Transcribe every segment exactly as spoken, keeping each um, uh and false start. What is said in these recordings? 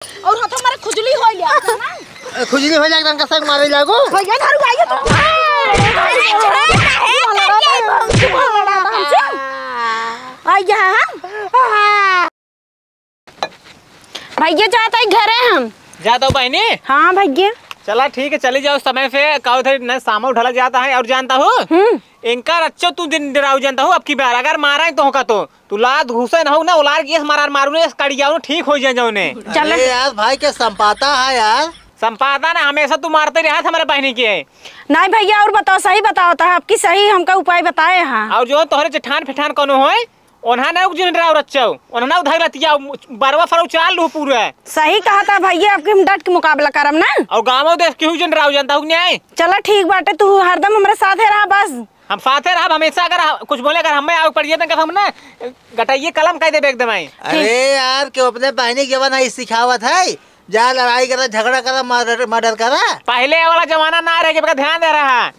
और हाथों मारे खुजली होई ले आता ना। ए, खुजली होई ले, एकदम कसक मारे लागू। भैया, धरू आइए तो। अरे, छोड़, काहे करके भौंकी बोल रहा था हमसे? आइए, हाँ। भैया, जात है घरे हम। जात हो बहिनी? हाँ भैया। चला ठीक है, चली जाओ समय से। का उधर न सामा उठाला जाता है और जानता हो? हम्म। इनका रच्चो तू दिन डराऊ जानता हो, अब की बार अगर मारा है तो होगा तो तू लात घुसे न हो ना, उलार के मारा मारू ने, कड़ी जाओ, ठीक हो जाए जाओ ने। चल। अरे यार, भाई के संपाता है यार। संपाता ना, हमेशा तू मारते रहा था हमारे बहिनी के। नहीं भैया, और बताओ, सही बताओ तो, आपकी सही हमका उपाय बताए हैं। और जो तोहरे जेठान फेठान कोनो होए, ओन्हा ना उक जिन राव रच्चो, ओन्हा ना उधार लतिया, बरवा फरौ चाल लू पूरा। सही कहा था भैया, आपके हम डट के मुकाबला करम ना। और गाँव देश केहू जिन राव जानता हूँ न्याय। चला ठीक बाटे, तू हरदम हमरे साथे रहा बस। हम साथे रहब हमेशा, अगर ह-, कुछ बोले, अगर हमें आवे पड़ जाए तो हम ना गटाइए कलम कह देबे एकदम आई। अरे यार, क्यों अपने बहिनी के जवन है सिखावत है, जा लड़ाई करा, झगड़ा करा, मर्डर, मर्डर करा। पहले वाला जमाना ना रह गया, ध्यान दे रहा।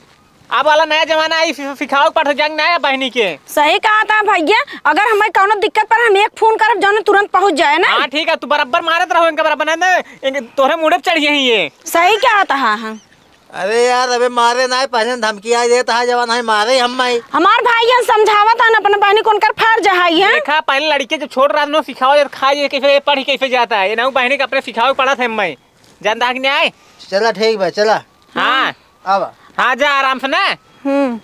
अब वाला नया जमाना आई, फि-, सिखाओ पढ़ जंग नया बहिनी के। सही कहा था भैया, अगर हमें कौनो दिक्कत पर हम एक फोन करब, जौन तुरंत पहुँच जाए ना। हाँ ठीक है, तू बराबर मारत रहो इनका, बराबर ना, इनके तोहरे मुड़े पे चढ़ी है ये। सही कहा था, हाँ, हाँ। अरे यार, अबे मारे ना, पहले धमकी आई देता है, जवान है मारे हम माई। हमार भाई हम समझावत हन, अपने बहिनी को उनकर फर्ज है, ये। देखा, पहले लड़के जो छोड़ रहा था, सिखाओ जब खा, ये कैसे, ये पढ़ कैसे जाता है, ये ना बहिनी का अपने सिखाओ पढ़ा थे हम माई। जानता है कि नहीं आए? चला ठीक बा, चला। हाँ। अब। हाँ, जा आराम से ना। हम्म।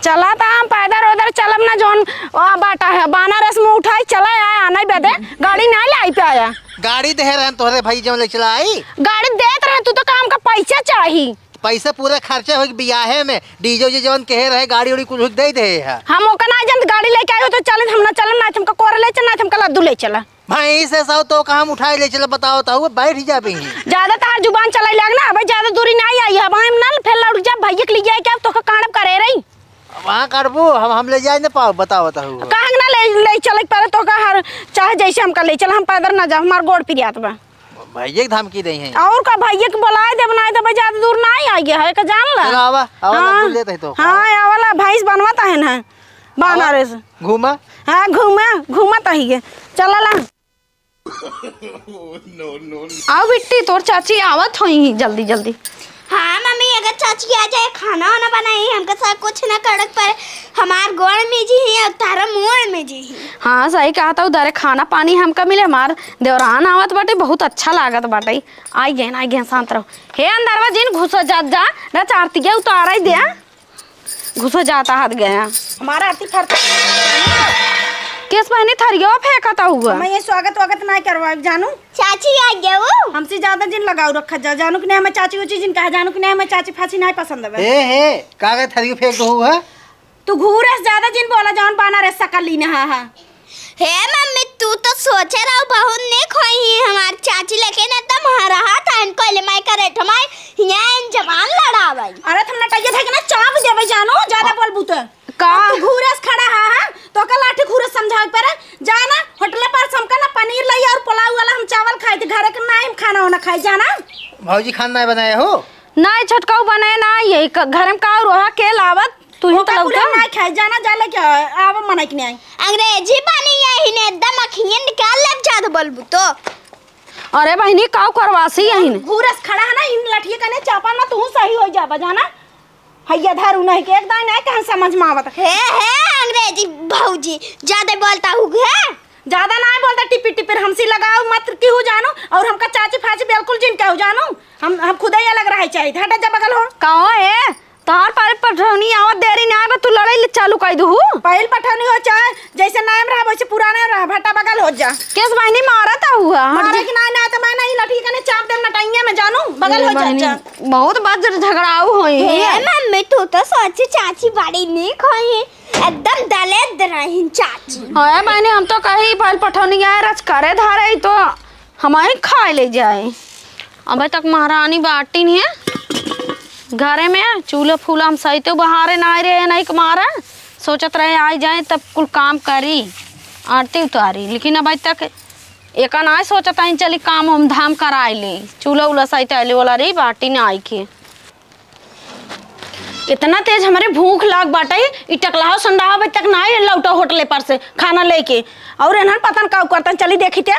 चला त हम पैदल उधर चलब ना, जौन, आ, बाटा है, बनारस में उठाई चला आया, आने बदे गाड़ी ना लाई पे आया। गाड़ी दे रहन तोहरे भाई जौन ले चला आई। गाड़ी देत रहे, तू तो काम का पैसा चाही। पैसा पूरा खर्चा हो बियाहे में, डीजे उजे जौन कहे रहे, गाड़ी उड़ी कुछ दे दे है। हम ओका ना जन गाड़ी लेके आयो तो चले, हम ना चलन, ना हमका कोर ले चल, ना हमका लड्डू ले चला। भैंस है सौ तो काम उठाए ले चला, बताओ तो वो बैठ जा भी। ज्यादा तार जुबान चलाई लाग ना, भाई ज्यादा दूरी ना आई है, अब हम ना फिर लौट जा, भैया के लिए जाए क्या, तो का कांडप करे रही। वहाँ करबू, हम, हम ले जाए ना पाओ, बताओ तो वो। कहाँ ना ले, ले चले पर तो का हर, चाहे जैसे हमका ले चला, हम पैदल ना जा, हमार गोड़ पिरियात बा। भैया के धमकी दे हैं। और का भैया के बुलाए दे, बनाए दे, भाई ज्यादा दूर ना आई, आई है, का जान ला। चलो आवा, आवा, हाँ। लड्डू लेते हैं तो। हाँ, आवा ला, भैंस बनवाता है ना। बनारस। घूमा। हाँ, घूमा, घूमा तही है। चला ला। आओ बिट्टी, तोर चाची आवत होई जल्दी जल्दी। हाँ मम्मी, अगर चाची आ जाए, खाना वाना बनाई, हमका साथ कुछ ना करक पर हमार गोड़ में जी ही और तारा मोड़ में जी ही। हाँ, सही कहा था, उधरे खाना पानी हमका मिले, हमार देवरान आवत बाटे, बहुत अच्छा लागत बाटे। आई गए, आई गए, शांत रहो। हे अंदरवा जिन घुस जा, जा, ना चारती के उतारा ही दे। घुसो जाता हाथ गया। हमारा आरती फरता। केस बहिनी थरियो फेंकता हुआ। मैं ये स्वागत वागत ना करवा जानू। चाची आ गया वो। हमसे ज्यादा जिन लगाव रखा जा, जानू कि नहीं, हमें चाची उची जिन कहा, जानू कि नहीं, हमें चाची फाची नहीं पसंद है। हे, हे, का के थरियो फेंक दो हुआ? तू घूरे से ज्यादा जिन बोला, जौन बाना रे सकल ली नहा हा। हे मम्मी, तू तो सोचे रहो बहुत निक होई ही हमार चाची, लेकिन एकदम हरहा था इनको ले माई करे ठमाई हिया इन जबान लड़ावई। अरे तुम नटैया था कि ना चाप देवे जानो, ज्यादा बोलबू तो। का? अब तू घूरे से खड़ा हा, हा? तो का लाठी घूरे से समझावे पर जाना, होटल पर से हमका ना पनीर लाई और पुलाव वाला हम चावल खाए थे, घर के ना हम खाना वाना खाए जाना। भौजी खाना नहीं बनाए हो? नहीं छोटकाऊ बने ना, यही क-, घर में का रोहा के लावत। तू ही ओका तो लौटा। कुल ना खाए, जाना जा लेके आवा, मना के नहीं आई। अंग्रेजी पानी यही ने एकदम अखियन निकाल ले, ज्यादा बोलबू तो। अरे बहिनी, काऊ करवासी यही ने? घूरस खड़ा है ना, इन लठिए कने चापा ना, तू सही हो जाबा, जाना। हैया धरू नहीं के, एक दाई नहीं कहन समझ में आवत। हे, हे, अंग्रेजी भौजी, ज्यादा बोलता हूँ, हे? ज्यादा ना बोलता, टिपिर टिपिर हमसे लगाओ मत की हो जानो, और हमका चाची फाची बिल्कुल जिन कहो जानो, हम, हम खुदे ही अलग रहे चाहिए। हटा जा बगल हो। कहो, ए, तोहार पहिल पठौनी आवत देरी ना आवे, तू लड़ाई ले चालू कर दू। पहिल पठौनी हो चाहे जैसे नाम रहा, वैसे पुराना रहा, भट्टा बगल हो जा। केस बहिनी मारत हुआ, हट मारे जा। कि ना, ना तो मैं नहीं लठी कने चाप दे नटैया में जानू, बगल हो जा, बहिनी, जा। बहुत बज्र झगड़ाऊ होई हे है। मम्मी, तू तो सोची चाची बड़ी नीक होई है, एकदम दलेद रही चाची। हाँ बहिनी, हम तो कही पहिल पठौनी आए रच करे धरे तो हमारे खाए ले जाए। अबे तक महारानी बाटी नहीं है घरे में, चूल्हा फूला हम सहिते बहारे ना आए रहे, नहीं कमारा सोचत रहे आ जाए तब कुल काम करी, आरती उतारी, लेकिन अब तक एका ना सोचत आई चली काम हम धाम कराए ले, चूल्हा उल्हा सहिते आइले वाला रे बाटी ना आई के। इतना तेज हमरे भूख लाग बाटे, ई टकलहा संडाहा अबे तक नाहीं लौटा होटले पर से खाना लेके। और इन्हन पता न का करतन, चली देखी ते।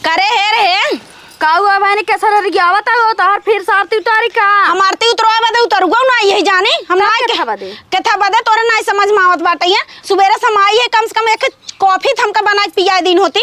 करे हे रे। का हुआ बहनी, कैसा रह गया आवत हो? तोहर फिर से आरती उतारी का? हम आरती उतरवा बदे उतरुआ ना, यही जानी हम ना केथा बदे? केथा बदे तोरे ना समझ में आवत बाटे है। सुबेरे से हम आई है, कम से कम एक कॉफी त हमका बना के पिया दिन होती।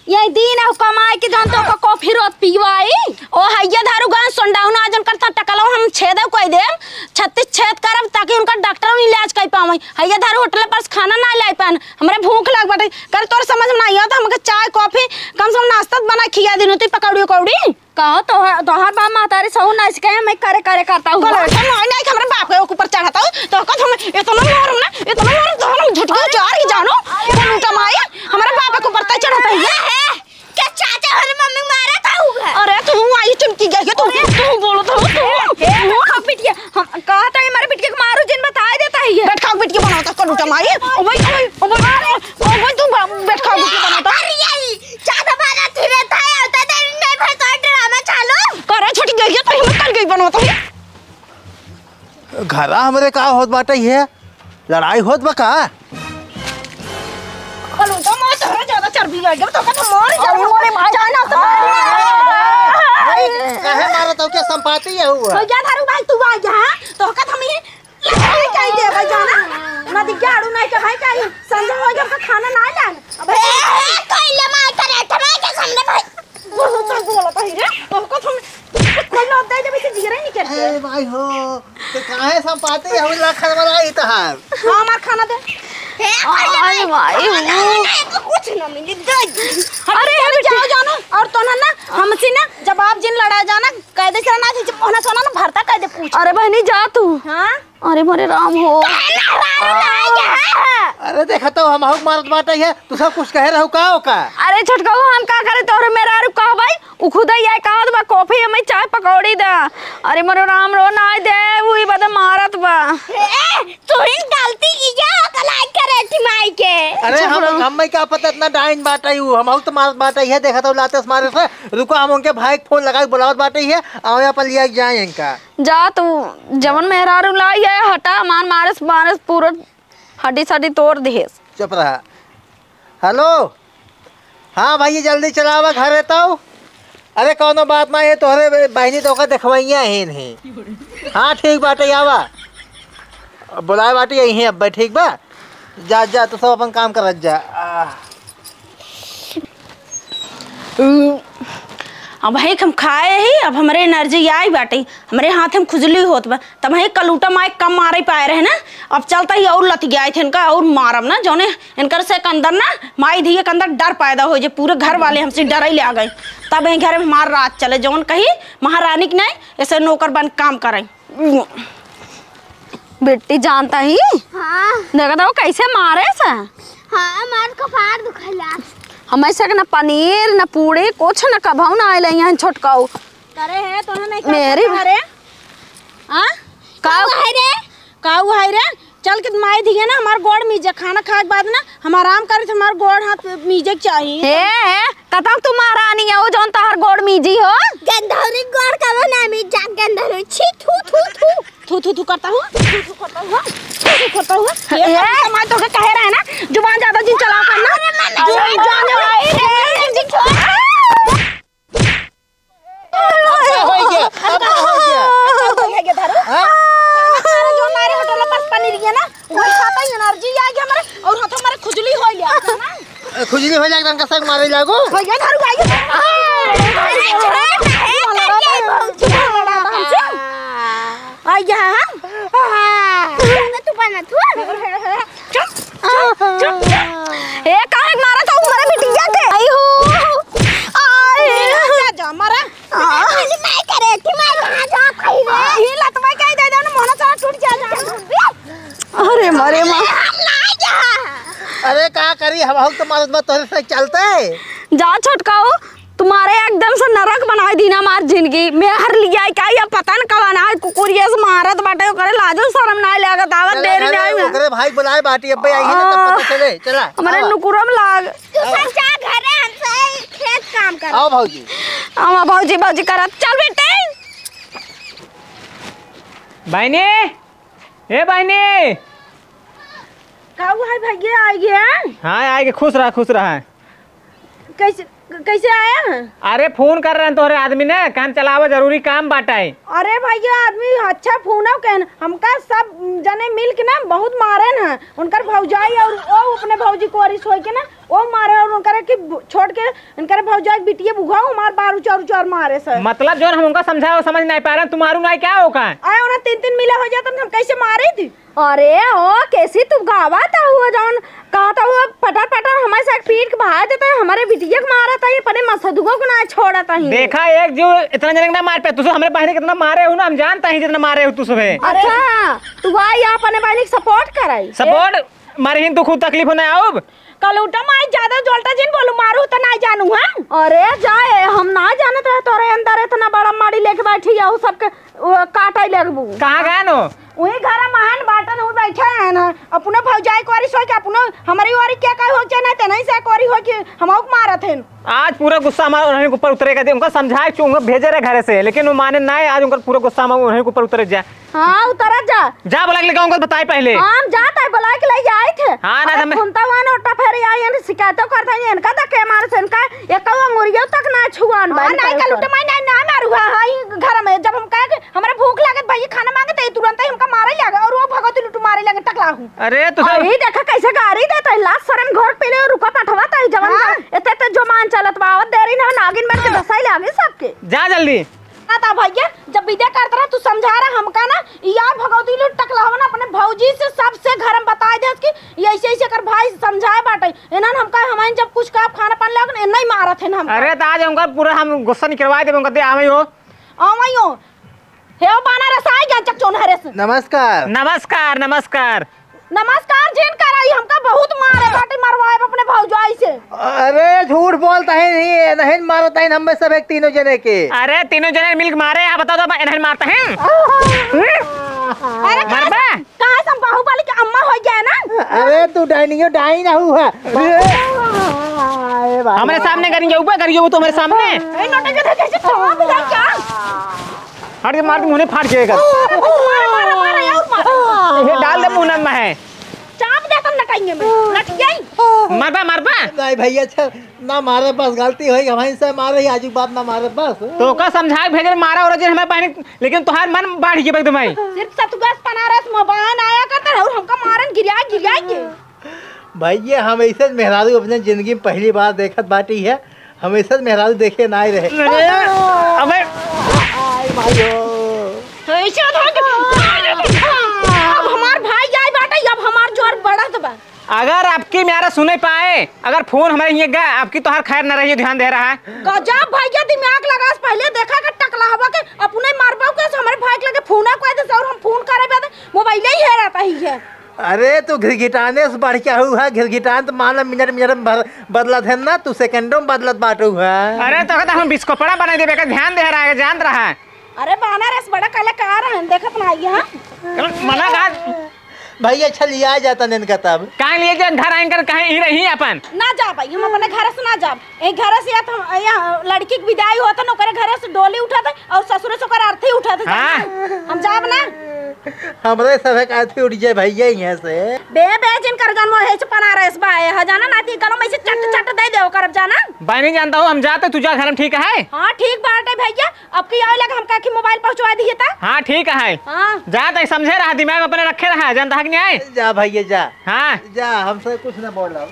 यही दिन है कमाई के, जौन तो का कॉफी रोज पिवाई। ओ हैया धारू गान सोंडाऊ ना, जौन करता टकलवा हम छेदे कोई देम, छत्तीस छेद करब, ताकि उनका डॉक्टर इलाज कर पावे। हैया धारू होटल पर से खाना ना लाई पान, हमरे भूख लाग बाटे। कर तोर समझ में ना आवत, हमके चाय कॉफी कम से कम नाश्ता त बना खिया दिन होती, पकौड़ी उकौड़ी। कहो तोहर, तोहर बाप महतारी सहू ना सिखाए, मैं करे करे करता हूँ। करे तो नहीं, नहीं, हमरे बाप के ऊपर चढ़ाता हूँ, तो कद हम इतना मारम ना, इतना मारम तो हम झटके अरे, चार ही जानो, अरे, कलूटा माई, हमरे बाप के ऊपर तय चढ़ाता है। ए, के चाचा हमारे मम्मी मारा था उ घर। अरे तू आई चुनकी गई है, तू, अरे, तू बोलो तो, तू, ए, ए, तू। हम पिटिया, हम कहा था हमारे पिटिया के मारो जिन बताए देता है ये। बैठ खाओ पिटिया बनाओ तो कलूटा माई। ओ भाई, ओ भाई, ओ भाई, ओ भाई तू बा-, बैठ खाओ पिटिया बनाओ तो। अरे यही, ज्यादा बारा धीरे था, होता देरी नहीं भर तो ड्रामा चालू। करे छोटी गई है, तो हम कल गई बनाओ तो। घरा हमरे का होत बाटे ये? लड़ाई होत बा का? कलूटा माई तोहरा ज्यादा चर्बी आ गया, तो का तो मर जाओ। अरे मोरे भाई। जाना तो अरे, काहे मारत हो? क्या संपाती है हुआ? तो जा धारू भाई, तू आ जा, हाँ? तो का हम ये लड़ाई कह दे भाई जाना। ना दिग्गा आड़ू नहीं के भाई कहीं संजय हो गया, तो खाना ना लान। अबे ए, ए, कोई ले मार करे, तुम्हें क्या सामने भाई? बहुत तो बोला था ही रे, तो का हम कोई लोग दे दे, इसे जीरे नहीं करते। ए भाई हो, तो काहे संपाती है, हम लखन वाला ही तो है। हाँ, हमार खाना दे। हे, अरे भाई, खाना, वो खाना, तो कुछ ना मिली, दे दी। अरे, अरे, जाओ, जाओ ना। और तो ना, ना, हमसे ना, जब आप जिन लड़ा जाना, कायदे से ना, जब होना सोना ना, भरता कायदे पूछ। अरे बहनी, जा तू। हाँ? अरे मोरे राम हो। काहे ना राम ना यहाँ? अरे देखा तो हम हक मारत बाटे है, तू सब कुछ कहे रहू का ओका? अरे छोटकऊ, हम का करे, तोहरे मेहरारू कहबै? उ खुद ही आए कहत बा, "कॉफी हमें चाय पकौड़ी दा।" अरे मोरे राम रो, नाय दे, उही बदे मारत बा। ए, तू ही गलती की क्या? ओका लाइक करे थी माई के। अरे चुप हम, रहो। हमें का पता इतना डाइन बाटे उ, हम तो मारत बाटे है, देखा तो लाते से मारे से। रुको, हम उनके भाई के फोन लगा के बुलावत बाटे है, आवे अपन लिया जाए इनका। जा तू, जवन मेहरारू लाई है, हटा, मार मारस, मारस पूरा हड्डी सड्डी तोड़ दिहेस। चुप रहा। हेलो, हाँ भैया, जल्दी चलावा घर रहता हूँ। अरे कौनो बात ना है, तोहरे बहनी तो का देखवैया है नहीं। हाँ ठीक बाटे, आवा। अब बुलाए बाटे यही है, अब ठीक बा। जा, जा, तू सब अपन काम करत जा। आ। उम, अब है कि हम खाए ही, अब हमरे एनर्जी आई बाटे, हमरे हाथ में खुजली होत बा, तब है कलूटा माई कम मारे पाए रहे ना, अब चलता ही और लतियाए थे इनका और मारब ना, जौने इनकर से के अंदर ना माई धिये के अंदर डर पैदा हो जे, पूरे घर वाले हमसे डरे ले आ गए, तब यही घर में हमार राज चले, जौन कही महारानी की नहीं, ऐसे नौकर बन काम करे। बेटी जानता ही? हाँ। देखा था वो कैसे मारे से? हाँ, मार कपार दुखाला। हमें से न पनीर, न पूड़ी, कुछ न कभऊ ना आइल यहाँ छोटकाऊ। करे है, तो नहीं मेरी खाते रे? हाँ? का काऊ है रे? काऊ है रे? चल के माई धिया ना, हमार गोड़ मीजे, खाना खाए के बाद ना, हम आराम करे थे, हमार गोड़ हाथ मीजे के चाहिए। हे, हे, कतम तू महारानी है, वो जौन तोहर गोड़ मीजी हो? गंधौरी गोड़ का वो ना मीजा, गंधौरी, छी, थू, थू, थू। थू, थू, थू करता हूँ, थू, थू करता हूँ, थू, थू करता हूँ। ये ए! सब तो मैं तोके कहे रहे ना, जुबान ज्यादा जिन चलाओ कर ना। अरे, मैं नहीं जुबान ज्यादा। अब का हो गया? अब का हो गया? अब का हो गया, धरो? हाँ? खाना खा रहे जो हमारे होटल में बस पनीर है ना, वही खाता ही एनर्जी आ गया हमारे, और हाथों हमारे खुजली हो गया ना। ए, खुजली हो जाए, तनका सक मारे लागो। हो गया, धरू, आई। अरे, छोड़ ना, ए, कर ले, बहुत छोड़ ना, हमसे। आ गया, हाँ? तू बना, तू। चुप, चुप, चुप, चुप। ए, काहे मारा था हमारे बिटिया के? आई हो। आई। जा, जा, मारा। पहले मैं करे थी, मैं कहाँ जा पाई रे? ई लतवा के दे दे ना, मोहना सारा टूट जा, जा। अरे मरे माँ। अरे का करी, हम तो मारत बा तोहरे से चलते। जा छोटकाऊ, तुम्हारे एकदम से नरक बनाई दीना हमार जिंदगी। मेहर लिया का या पता न कवन आए कुकुरिया से मारत बाटे, ओकरे लाजो शरम ना लागत आवत चला देर घरे, में आई। ओकरे भाई बुलाए बाटी, अब्बे आई है ना, तब पता चले। चला, हमारे आवा। नुकुरम लाग। तू सब जा घरे, हमसे खेत काम कर। आओ भौजी। आवा भौजी, भौजी करत। चल बेटे। बहिनी, ए बहिनी। का हुआ है भैया, आइ गया? हाँ, आइ गया, खुश रहा, खुश रहा। कैसे, कैसे आया है? अरे, फोन कर रहे हैं तोहरे आदमी ने, काम चलावे, जरूरी काम बाटे। अरे भैया, आदमी अच्छा फोन हो कहन, हमका सब जने मिल के ना बहुत मारे न, उनकर भौजाई और वो अपने भौजी कोरिस होई के ना, वो मारे और उनकर के छोड़ के इनकर भौजाई बिटिया बुघाऊ मार बारू चारू चार मारे से। मतलब जोन हम उनका समझाओ समझ नहीं पा रहे, तुम्हारू नहीं क्या हो का? आए उन्हें तीन तीन मिला हो जाता हम कैसे मारे थी? अरे ओ, कैसी तू गावत हुआ जौन कहत हुआ पटर पटर हमारे साथ पीट के भाग देता है, हमारे बिटिया के मारत है, अपने मसदुओ को ना छोड़त है। देखा, एक जो इतना जने के ना मार पे, तुझे हमारे बहन कितना मारे हो ना, हम जानता ही जितना मारे हो तू सुबह। अच्छा, तू आई अपने बहन के सपोर्ट कराई। सपोर्ट मारे ही तू खुद तकलीफ होना आउब। कलूटा माई ज्यादा जोल्टा जिन बोलू, मारू त ना जानू, हाँ? अरे जाए, हम ना जानत रहे तोरे अंदर इतना बड़ा माड़ी लेके बैठी है, उ सबके उ काटे लगबू। कहाँ गए नो? वही घर में हन बाटन, उ बैठे हैं ना, अपनो भौजाई कोरी सोई के अपनो हमारी ओरी के कहे हो के ना, ते नहीं से कोरी हो के हम आउक मारत हैं। आज पूरा गुस्सा हमारा उन्हीं के ऊपर उतरेगा, उनका समझाए चु-, उनका भेजे रहे घरे से, लेकिन वो माने ना, आज उनका पूरा गुस्सा हमारा उन्हीं के ऊपर उतर जाए। हाँ, उतरत जा। जा बोला के लेके आऊंगा, बताई पहले। हाँ, हम जात है, बोला के ले जाए थे। हाँ, ना, अरे हमें खुनता हुआ नोटा फेर आई, इनसे शिकायतों करता है, इनका धक्के मार से, इनका एक अंगुरियों तक ना छुआन हाँ, बाई नहीं, कल उठे मैं नहीं, ना मारू, हाँ, हाँ, ई घर में, जब हम कहे कि हमरा भूख लागत, भैया खाना मांगे, तो ये तुरंत ही हमका मारे लगे, और वो भगवती लुटू मारे लगे, टकला हूँ। अरे, तो और ये देखा कैसे गारी देता है, लाज शर्म घर पे ले, रुका पठवा ता है, जवान हाँ। जवान, इतने, इतने जो मान चलत बा, और देरी ना, नागिन बन के हाँ। दसाई लागे सबके। जा जल्दी। ना ता भैया, जब विदा करत रहा, तू समझा रहा हमका ना, या भगवती लो टकलहवा ना अपने भौजी से सबसे घर में बताए देस कि ये ऐसे ऐसे कर भाई समझाए बाटे। इन्हन हमका, हमारे जब कुछ का खाना पानी लग, इन्हन ही मारत है ना हमका। अरे, तो आज उनका पूरा हम गुस्सा निकलवा देबे, उनका दे आवे हो। आवे हो। हे ओ बाना रसाई गया चक चोन हरे से। नमस्कार। नमस्कार, नमस्कार। नमस्कार जिन कराई, हमका बहुत मारे बाटे, मरवाए अपने भौजाई से। अरे झूठ बोलता है, नहीं, नहीं मारता है, हम सब एक तीनों जने के। अरे तीनों जने मिलके मारे, आप बताओ तो नहीं मारता है? अरे मरबा? कहाँ से हम बाहुबली के अम्मा हो गया ना? अरे तू डाइनियो डाइन हुआ। अरे भाई। हमरे सामने करेंगे, ऊपर करिए वो तो हमरे सामने। ए नोटे के कैसे चाप जाए क्या? हट के मार दूं, मुंह फाट जाएगा। मारा, मारा, मारा, और मारा। ये डाल दे मुंह में है। चाप दे तुम नटाइए में, नट गई। मरबा, मरबा। नहीं भैया, अच्छा, ना मारे, बस गलती होई, हमारी से मारे, आजू के बाद ना मारे, बस। तो का समझा के भेजल, मारा और जे हमें पहले, लेकिन तोहार मन बढ़ गया एकदम है। सिर्फ सतुआ से बनारस में बहन आया करता है और हमका मारन गिरिया, गिरिया के। भैया, हम ऐसे मेहरारू अपने जिंदगी में पहली बार देखत बाटी है, हम ऐसे मेहरारू देखे ना रहे। अरे, अबे। आय भाइयो। ऐसे उठा के, अब हमार भाई जाए बाटे, अब हमार जोर बढ़त बा। अगर आपकी म्यारा सुने पाए, अगर फोन हमारे हियाँ गए, आपकी तोहार खैर न रही, ध्यान दे रहा है। गजब भाई के दिमाग लगा, पहले देखा के टकला हवा के अपने मारबाऊ के हमरे भाई के लगे फोन कोई दे और हम फोन करे बाद मोबाइल ही है रहता ही है। अरे, तू घिरघिटाने से बढ़ के हऊ है। घिरघिटान तो मानव मिनट, मिनट में भर-, बदलत है ना, तू सेकंडों में बदलत बाटू है। अरे, तो कहता हम बिस्कोपड़ा बना देबे का, ध्यान दे रहा है, जान रहा है। अरे, बाना रस बड़ा कलाकार है, देखत ना आई, हाँ? मना का? भाई, अच्छा, लिया जाता नेन का तब। कहाँ लिए जा, घर आइन कर कहीं ही रही अपन। ना जा भाई, हम अपने घर से ना जाब। ए घर से या तो हम, या लड़की के विदाई होत है ना, ओकरे घरे से डोली उठत है और ससुरे से ओकर अर्थी उठत है, हाँ। जाना? हम जाब ना। हमरे सब एक अर्थी उठ जाए भैया यहाँ से। बे, बे, जिन कर जन्म है, चपना रहे, बा, ए, ह जाना ना, ती कलम ऐसे चट, चट दे दे, ओकर अब जाना। बहनी जानता हूँ, हम जाते, तू जा घर में, ठीक है? हाँ, ठीक बाटे भैया, अब की आवे लगा, हम का की मोबाइल पहुँचवा दिए ता। हाँ, ठीक है। हाँ। जाते, समझे रहा, दिमाग में अपने रखे रहा, जानता है कि नहीं? जा भैया, जा। हाँ। जा, हमसे कुछ ना बोल रहा।